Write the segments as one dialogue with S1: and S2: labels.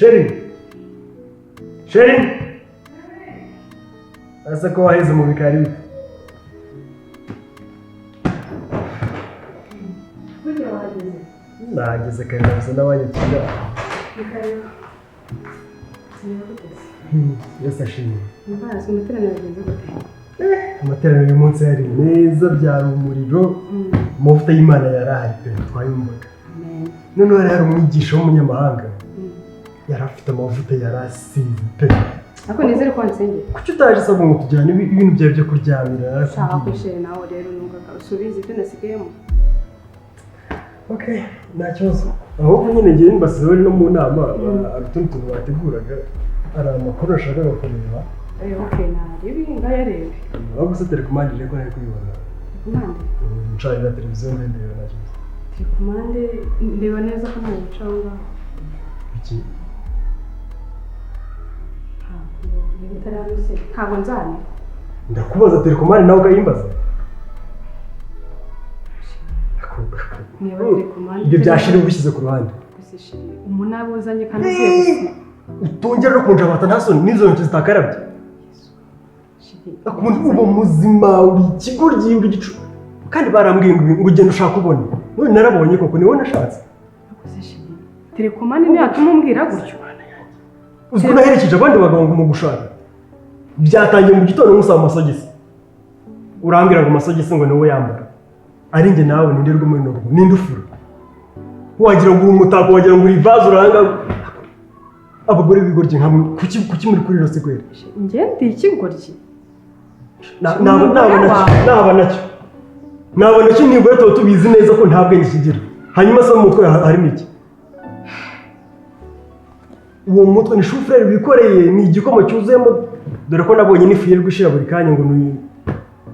S1: Chérie, chérie, asa ko waheze mu bikari bite?
S2: Burya wahageze?
S1: Nahageze kare, nabuze n'abanyakira.
S2: Ni karibu. Niba guteze.
S1: Yesu ashimwe.
S2: Mbazi amateraniro agenze gute?
S1: Amateraniro y'uyu munsi yari meza, byari umuriro. Amavuta y'Imana yari ahari pe, twayumvaga.
S2: Amen.
S1: Noneho hari hari umwigisha w'umunyamahanga, yari afite amavuta, yari asize pe.
S2: Ariko nizere ko wansengeye.
S1: Kuki utaje usabwa ngo tujyane ibintu byawe byo kuryamira?
S2: Sawa.
S1: Narakubwiye.
S2: Kwishere nawe rero nungaga usubize ibyo nasigayemo.
S1: Okay, nta kibazo. Ahubwo nyine ngewe mbasize bari no mu nama, hari utundi tuntu bateguraga, hari amakuru nashakaga kureba.
S2: Okay, narebe ngayarebe.
S1: Ahubwo se telekomande rero ko nari kuyibona?
S2: Telekomande?
S1: Ncanira televiziyo ndeba, nta kibazo.
S2: Telekomande ndeba neza ko nta bica aho ngaho.
S1: Iki?
S2: Ntabwo niba utari hano se ntabwo nzane.
S1: Ndakubaza telekomande nawe ukayimbaza.
S2: Niba telekomande
S1: Ibyo byashira ubishyize ku ruhande.
S2: Gusa shiri umunabi uzanye kandi ugiye gusiba.
S1: Utongera no kunjabata, nta soni, n'izo ntoki zitakarabye?
S2: Shiri.
S1: Ukuntu uba muzima, uri ikigoryi, uri igicu, kandi barambwiye ngo ngo ugende ushaka ubone, none narabonye koko ni wowe nashatse.
S2: Gusa shiri telekomande ntiyatuma umbwira gutyo.
S1: Uzi ko naherekeje abandi bagabo ngo mu gushaka byatangiye mu gitondo nkusaba amasogisi, urambwira ngo amasogisi ngo ni wowe yambara, ari njye nawe ninde rwo muri rugo, ninde ufura? Wagira ngo uri umutako, wagira ngo uri ivaze uranga. Abagore b'ibigoryi nkamwe, kuki muri kuri rose kwera?
S2: Njye ndi ikigoryi?
S1: Naba nacyo, naba nacyo, naba nacyo, nibura tuba tubizi neza ko nta bwenge kigira. Hanyuma se mu mutwe harimo iki? Uwo mutwe ni shufureri wikoreye, ni igikoma cyuzuyemo, dore ko nabonye n'ifu yirirwa ishira buri kanya ngo ni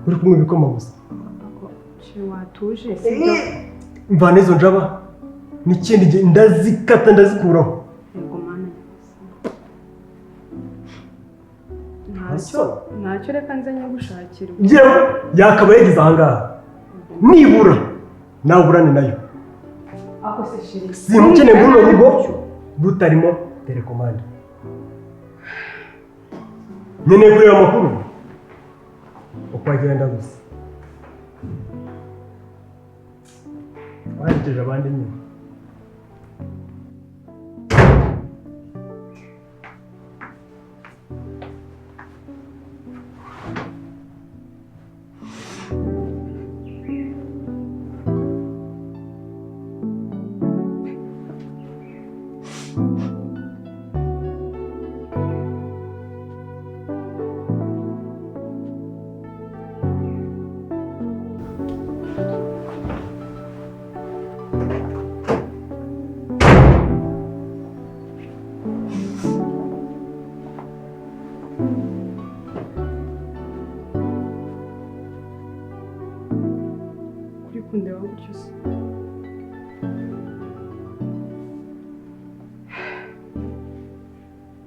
S1: uri kunywa ibikoma gusa.
S2: Shiri watuje sibyo?
S1: Mvana izo njaba n'ikindi gihe ndazikata ndazikuraho.
S2: Yego mana nyagasani. Ntacyo ntacyo, reka nze nyagushakira.
S1: Yewe yakaba yageze ahangaha, nibura nawe uburane nayo.
S2: Ako se shiri.
S1: Simukeneye muri uru rugo rutarimo telekomande. Nkeneye kureba amakuru uko agenda gusa. Waherekeje abandi nyine.
S2: Kuri kundeba gutyo se?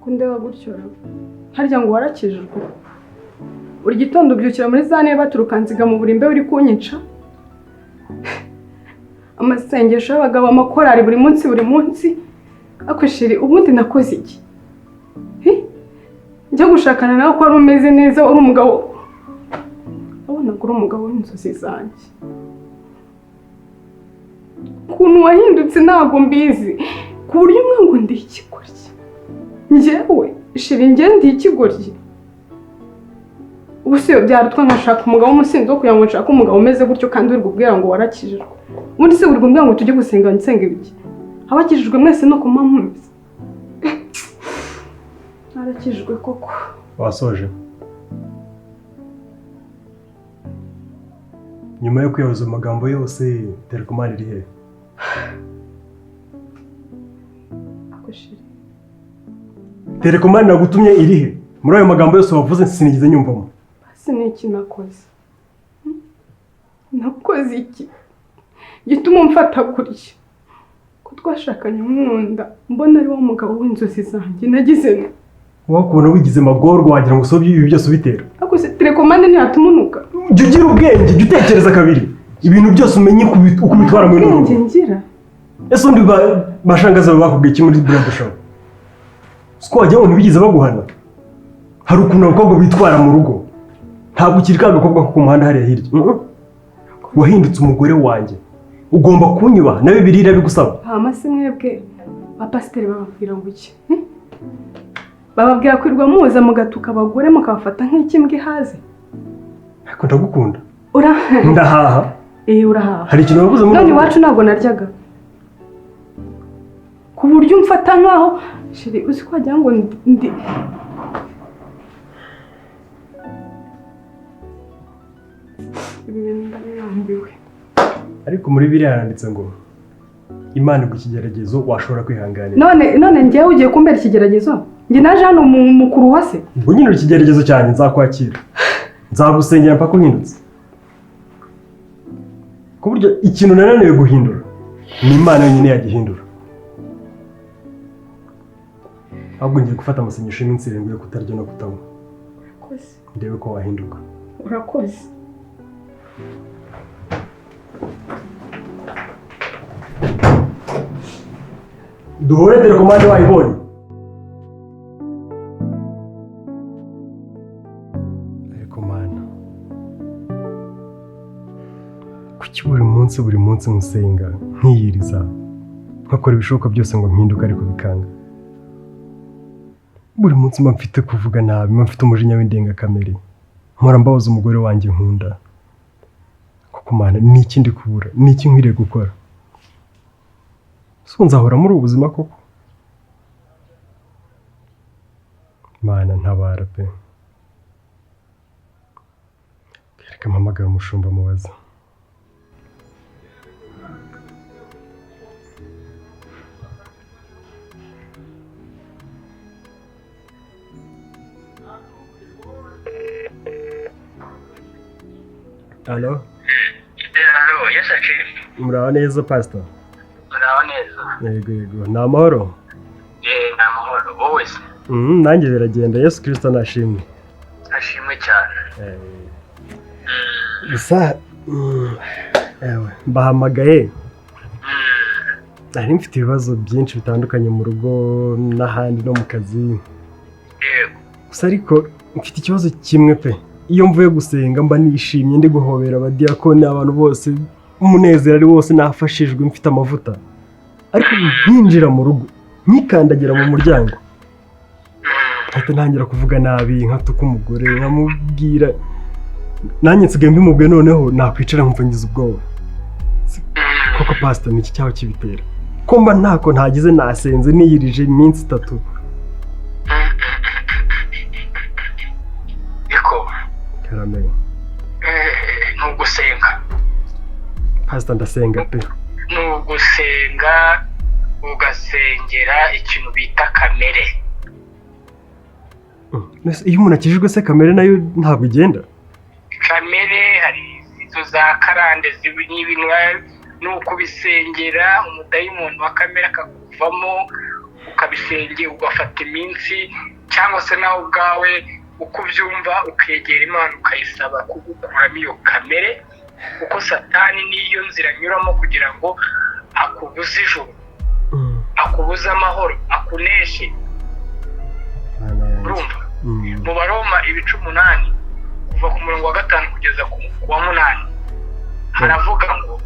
S2: Kundeba gutyo ra? Harya ngo warakijijwe? Buri gitondo ubyukira muri za ntebe baturuka nziga mu burimbe uri kunyica. Amasengesho y'abagabo, amakorari buri munsi buri munsi. Ako shiri ubundi nakoze iki? Njya gushakana nawe ko wari umeze neza, uri umugabo. Wabonaga uri umugabo w'inzozi zanjye. Ukuntu wahindutse ntabwo mbizi, ku buryo umwe ngo ndi ikigoryi. Njyewe shiri njye ndi ikigoryi. Ubu se byarutwa nkashaka umugabo w'umusinzi wo kugira ngo nshake umugabo umeze gutyo, kandi uri kubwira ngo warakijijwe. Ubundi se uri kubwira ngo tujye gusenga nsenga ibiki? Abakijijwe mwese no kuma mumeze. Narakijijwe koko.
S1: Wasoje nyuma yo kwibaza amagambo yose, telekomande iri hehe?
S2: Ako shiri.
S1: Telekomande nagutumye iri he? Muri ayo magambo yose wavuze sinigeze nyumvamo.
S2: Basi ni iki nakoze? Nakoze iki gituma umfata gutya? Ko twashakanye umwunda, mbona ari wo mugabo w'inzozi zanjye nagize nte?
S1: Wakubona wigize magorwa, wagira ngo usobye ibi byose ubitera.
S2: Ako se telekomande ntiyatuma unuka?
S1: Jya ugira ubwenge, jya utekereza kabiri, ibintu byose umenye uko ubitwara muri uru
S2: Ubwenge
S1: rugo.
S2: ngira.
S1: Ese undi bashangaza bakubwiye iki muri buriya dushaho? Siko wagira ngo ntibigeze baguhana. Hari ukuntu abakobwa bitwara mu rugo. Ntabwo ukiri ka gakobwa ko ku muhanda hariya hirya. Wahindutse umugore wanjye. Ugomba kunyubaha, na Bibiliya irabigusaba.
S2: Hama se mwebwe abapasiteri bababwira ngo iki? Bababwira kwirwa muza mugatuka abagore mukabafata nk'ikimbwa ihaze.
S1: Ariko ndagukunda. Ndahaha.
S2: Urahaha.
S1: Hari ikintu wabuze muri
S2: none iwacu ntabwo naryaga. Ku buryo umfata nkaho chéri uzi ko wagira ngo ndi ibi bintu ndabirambiwe.
S1: Ariko muri Bibiliya haranditse ngo Imana iguha ikigeragezo washobora kwihanganira.
S2: None njyewe ugiye kumbera ikigeragezo? Njye naje hano mukuru wa se.
S1: Ubwo nyine uri ikigeragezo cyanjye, nzakwakira. Nzagusengera mpaka uhindutse. Ku buryo ikintu nananiwe guhindura ni Imana yonyine yagihindura. Ahubwo ngiye gufata amasengesho y'iminsi 7 yo kutarya no kutanywa.
S2: Urakoze.
S1: Ndebe ko wahinduka.
S2: Urakoze.
S1: Duhure telekomande wayibonye. Ariko Mana, kuki buri munsi nsenga nkiyiriza nkakora ibishoboka byose ngo mpinduke ariko bikanga? Buri munsi mba mfite kuvuga nabi, mba mfite umujinya w'indengakamere, mpora mbabaza umugore wanjye nkunda. Kuko Mana, ni iki ndi kubura? Ni iki nkwiriye gukora? So nzahora muri ubu buzima koko? Mana ntabara pe. Reka mpamagara umushumba mubaza. Allo?
S3: Allo, yes chief.
S1: Muraho neza pastor?
S3: Muraho neza.
S1: Yego, ni amahoro?
S3: Ni amahoro, wowe se?
S1: Nanjye biragenda, Yesu Kristo nashimwe.
S3: Ashimwe cyane.
S1: Gusa mbahamagaye. Nari mfite ibibazo byinshi bitandukanye mu rugo n'ahandi no mu kazi.
S3: Yego.
S1: Gusa ariko mfite ikibazo kimwe pe. Iyo mvuye gusenga mba nishimye ndi guhobera abadiyakoni abantu bose, umunezero ari wose, nafashijwe mfite amavuta. Ariko nkinjira mu rugo nkikandagira mu muryango nkahita ntangira kuvuga nabi, nkatuka umugore, nkamubwira. Nanjye nsigaye mbimubwiye, noneho nakwicara nkumva ngize ubwoba. Koko pastor, ni iki cyaho kibitera? Ko mba ntako ntagize, nasenze niyirije iminsi 3.
S3: Ni ugusenga
S1: pastor, ndasenga pe.
S3: Ni ugusenga ugasengera ikintu bita kamere.
S1: Iyo umuntu akijijwe se kamere nayo ntabwo igenda?
S3: Kamere hari izo za karande n'ibintu, ni ukubisengera umudayimoni wa kamere akakuvamo, ukabisengera ugafata iminsi, cyangwa se nawe ubwawe uko ubyumva ukegera Imana ukayisaba kugukuramo iyo kamere, kuko Satani niyo nzira anyuramo kugira ngo akubuze ijuru, akubuze amahoro, akuneshe. Urumva? Mu Baroma ibice 8 kuva ku murongo wa 5 kugeza ku wa 8 haravuga ngo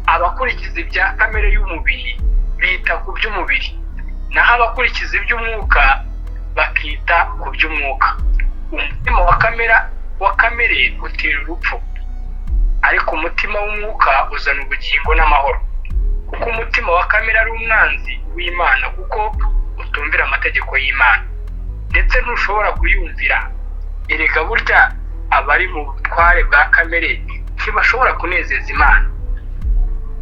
S3: abakurikiza ibya kamere y'umubiri bita ku by'umubiri, naho abakurikiza iby'umwuka bakita ku by'umwuka. Umutima wa kamere utera urupfu, ariko umutima w'umwuka uzana ubugingo n'amahoro. Kuko umutima wa kamere ari umwanzi w'Imana, kuko utumvira amategeko y'Imana, ndetse ntushobora kuyumvira. Erega burya abari mu butware bwa kamere ntibashobora kunezeza Imana.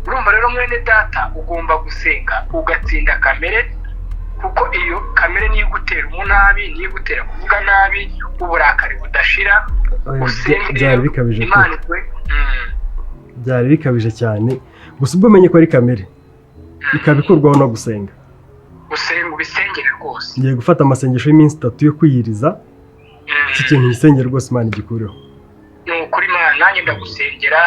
S3: Urumva rero mwene data, ugomba gusenga ugatsinda kamere, kuko iyo kamere niyo igutera umunabi, niyo igutera kuvuga nabi, uburakari budashira.
S1: Byari bikabije, byari bikabije cyane. Gusa ubwo umenye ko ari kamere ikabikurwaho no gusenga.
S3: Gusenga ubisengere rwose.
S1: Ngiye gufata amasengesho y'iminsi 3 yo kwiyiriza. Iki kintu gisengera rwose Imana igikureho.
S3: Ni ukuri Imana, nanjye ndagusengera,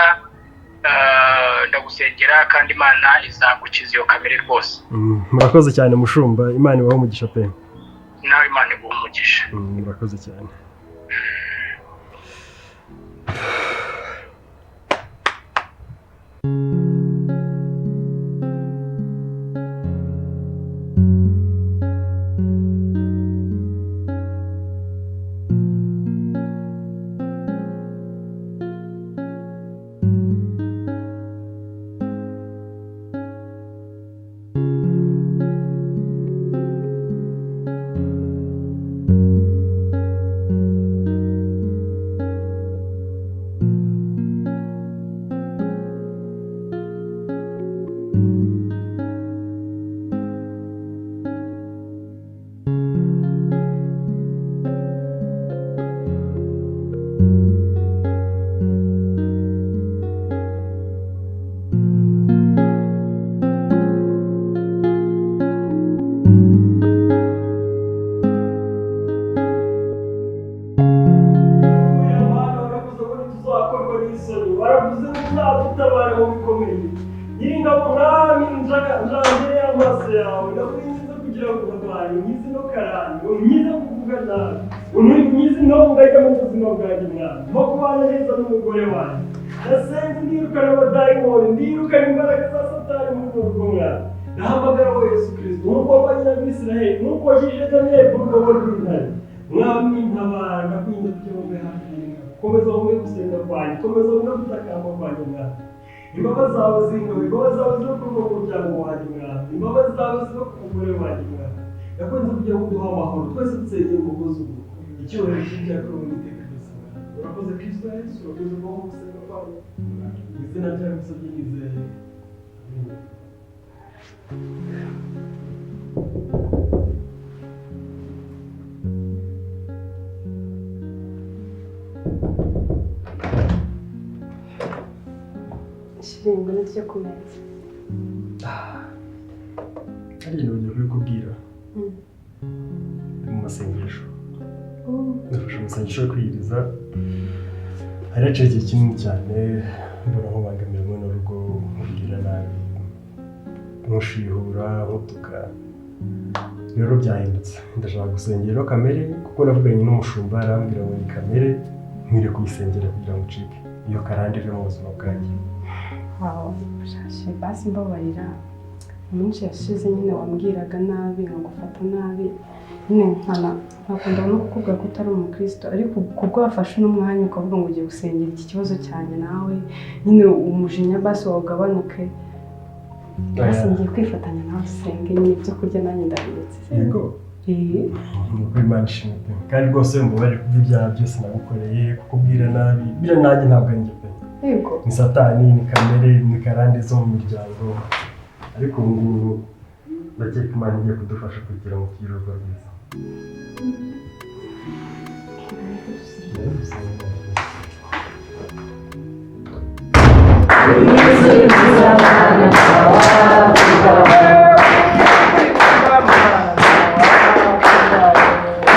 S3: ndagusengera kandi Imana izagukiza iyo kamere rwose.
S1: Murakoze cyane mushumba, Imana ibahe umugisha pe.
S3: Nawe Imana iguha umugisha.
S1: Murakoze cyane. Waravuze ngo ntituzakorwa n'isoni, waravuze ngo uzadutabara mu bikomeye. Nyiringabo mwami, njangere y'amaso yawe, ndakwinginze kugira ngo untabare, unkize ino karande, unkize kuvuga nabi, unkize ino ngajya mu buzima bwanjye mwami, mpa kubana neza n'umugore wanjye. Ndasenze ndirukana abadayimoni, ndirukana imbaraga za Satani muri urwo rugo mwami. Ndahamagara wowe Yesu Kristo, nk'uko wabanye n'Abisiraheli, nk'uko wakijije Daniyeli ku rugabo rw'intare. Mwami ntabara, ndakwinginze kugira ngo ube hafi yanjye. Komeza wumve gusenga kwanjye, komeza wumve gutakamba kwanjye mwami. Imbabazi zawe zingabo, imbabazi zawe zibe kuri uwo muryango wanjye mwami, imbabazi zawe zibe ku mugore wanjye mwami. Ndakwinginze kugira ngo uduhe amahoro, twese dusengere umugozi umwe. Icyubahiro cy'ibyakorewe mu iteka ryose mwami. Urakoze Kristo Yesu, urakoze kubaho gusenga kwanjye. Mu izina ryawe ngusabye nizeye. Amen.
S2: Chérie, ngwino tujye ku meza.
S1: Hari ikintu ngiye kubikubwira. Ndi mu masengesho. Nafashe amasengesho yo kwiyiriza. Hari haciye igihe kinini cyane mbona nkubangamira muri runo rugo, nkubwira nabi, nkushihura, nkutuka. Rero byahindutse. Ndashaka gusengera rero kamere, kuko navuganye n'umushumba arambwira ngo ni kamere, nkwiriye kuyisengera kugira ngo ncike iyo karande ive mu buzima bwanjye.
S2: Wawe, chérie, basi mbabarira. Iminsi yashize nyine wambwiraga nabi, nkagufata nabi. Nyine nkana nkakunda no kukubwira ko utari umukristo, ariko kubwo wafashe uno mwanya ukavuga ngo ugiye gusengera iki kibazo cyanjye nawe, nyine umujinya basi wawugabanuke. Basi ngiye kwifatanya nawe usenge nyine, ibyo kurya nanjye ndabiretse.
S1: Yego.
S2: Eh,
S1: Ni ukuri Imana ishimwe pe. Kandi rwose mbabarire kubw'ibyaha byose nagukoreye, kukubwira nabi, biriya nanjye ntabwo ari njye pe.
S2: Yego.
S1: Ni Satani, ni kamere, ni karande zo mu miryango. Ariko ubu ngubu ndakeka Imana igiye kudufasha kugira ngo tugire urugo rwiza.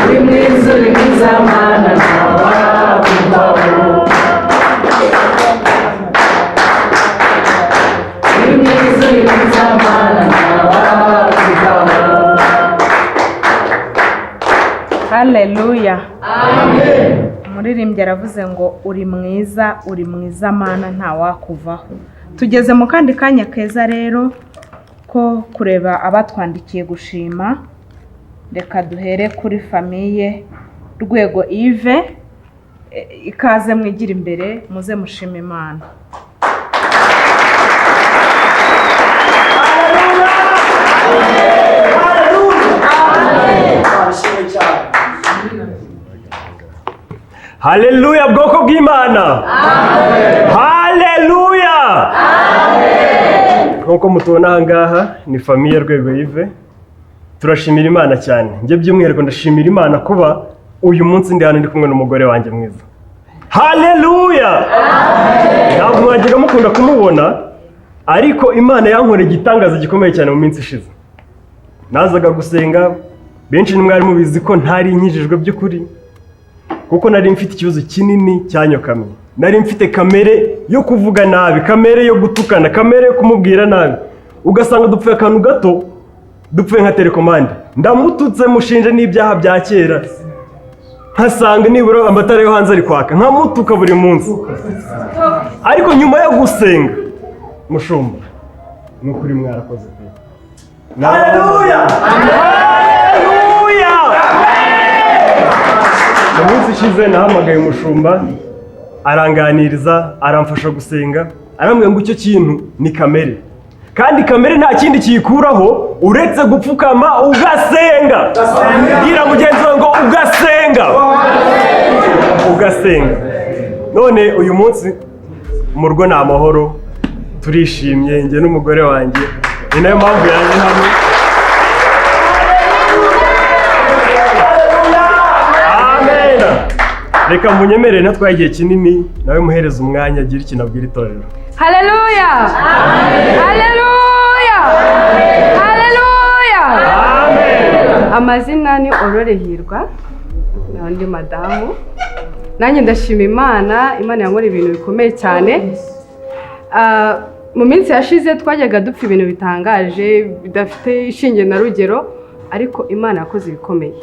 S4: Uri mwiza, uri mwiza mana, ntawakuvaho. Uri mwiza, uri mwiza mana, ntawakuvaho.
S5: Haleluya. Umuririmbyi aravuze ngo uri mwiza, uri mwiza mana, ntawakuvaho. Tugeze mu kandi kanya keza rero ko kureba abatwandikiye gushima. Reka duhere kuri famille Rwego Yves. Ikaze mwigira imbere muze mushima Imana.
S1: Haleluya bwoko bw'Imana. Haleluya. Nk'uko mutubona aha ngaha ni famille Rwego Yves. Turashimira Imana cyane. Njye by'umwihariko ndashimira Imana kuba uyu munsi ndi hano ndi kumwe n'umugore wanjye mwiza. Haleluya. Ntabwo mwajyaga mukunda kumubona, ariko Imana yankoreye igitangaza gikomeye cyane mu minsi ishize. Nazaga gusenga, benshi ntimwari mubizi ko ntari nkijijwe by'ukuri, kuko nari mfite ikibazo kinini cyanyokamye. Nari mfite kamere yo kuvuga nabi, kamere yo gutukana, kamere yo kumubwira nabi. Ugasanga dupfuye akantu gato, Dupfuye nka telekomande, ndamututse mushinje n'ibyaha bya kera, nkasanga nibura amatara yo hanze ari kwaka, nkamutuka buri munsi. Ariko nyuma yo gusenga, mushumba, ni ukuri mwarakoze pe. Haleluya! Haleluya! Mu minsi ishize nahamagaye umushumba, aranganiriza, aramfasha gusenga, arambwira ngo icyo kintu ni kamere, kandi kamere nta kindi kiyikuraho uretse gupfukama ugasenga. Bwira mugenzi wawe ngo ugasenga, ugasenga. None uyu munsi mu rugo ni amahoro, turishimye njye n'umugore wanjye, ni nayo mpamvu yaje hano. Amen. Reka munyemerere natwaye igihe kinini, nawe muhereze umwanya agira ikintu abwira itorero.
S2: Haleluya! Haleluya! Haleluya!
S1: Amen.
S2: Amazina ni Aurore Hirwa, naho ndi madamu. Nanjye ndashima Imana, Imana yankoreye ibintu bikomeye cyane. Mu minsi yashize twajyaga dupfa ibintu bitangaje bidafite ishinge na rugero, ariko Imana yakoze ibikomeye.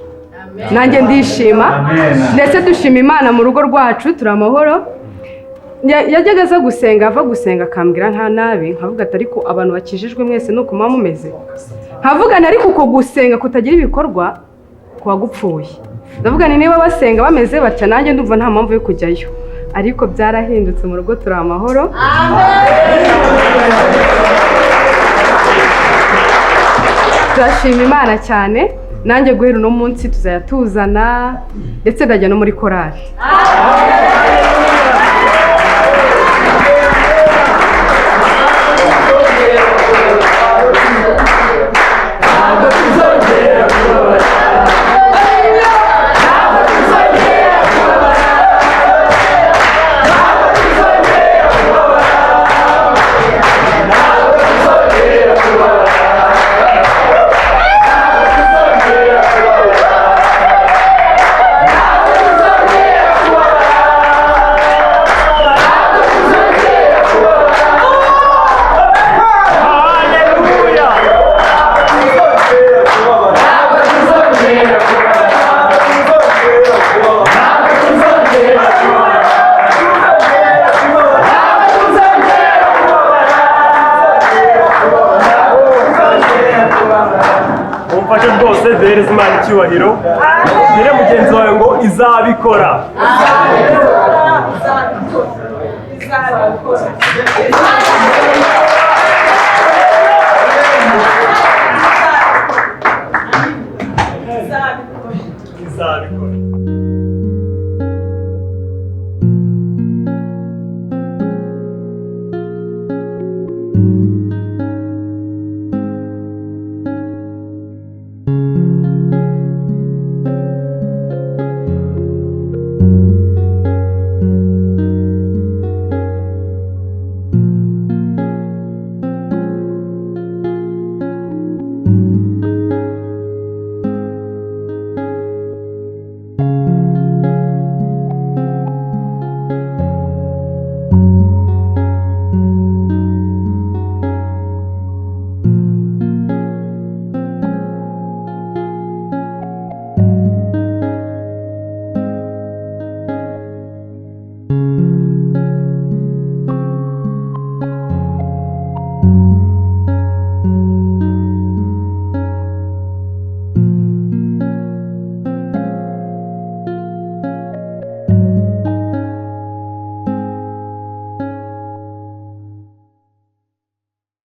S2: Nanjye ndishima, ndetse dushima Imana mu rugo rwacu turi amahoro. Yajyaga aza gusenga, ava gusenga akambwira nka nabi, nkavuga ati ariko abantu bakijijwe mwese nuko muba mumeze. Nkavuga nti ariko uko gusenga kutagira ibikorwa kuba gupfuye. Ndavuga nti niba basenga bameze batya nanjye ndumva nta mpamvu yo kujyayo. Ariko byarahindutse mu rugo turi amahoro. Turashima Imana cyane. Nanjye guhera uno munsi tuzajya tuzana, ndetse ndajya no muri korali.
S1: Haleluya! Umfashe rwose duhereze Imana icyubahiro, ubwire mugenzi wawe ngo izabikora. Izabikora.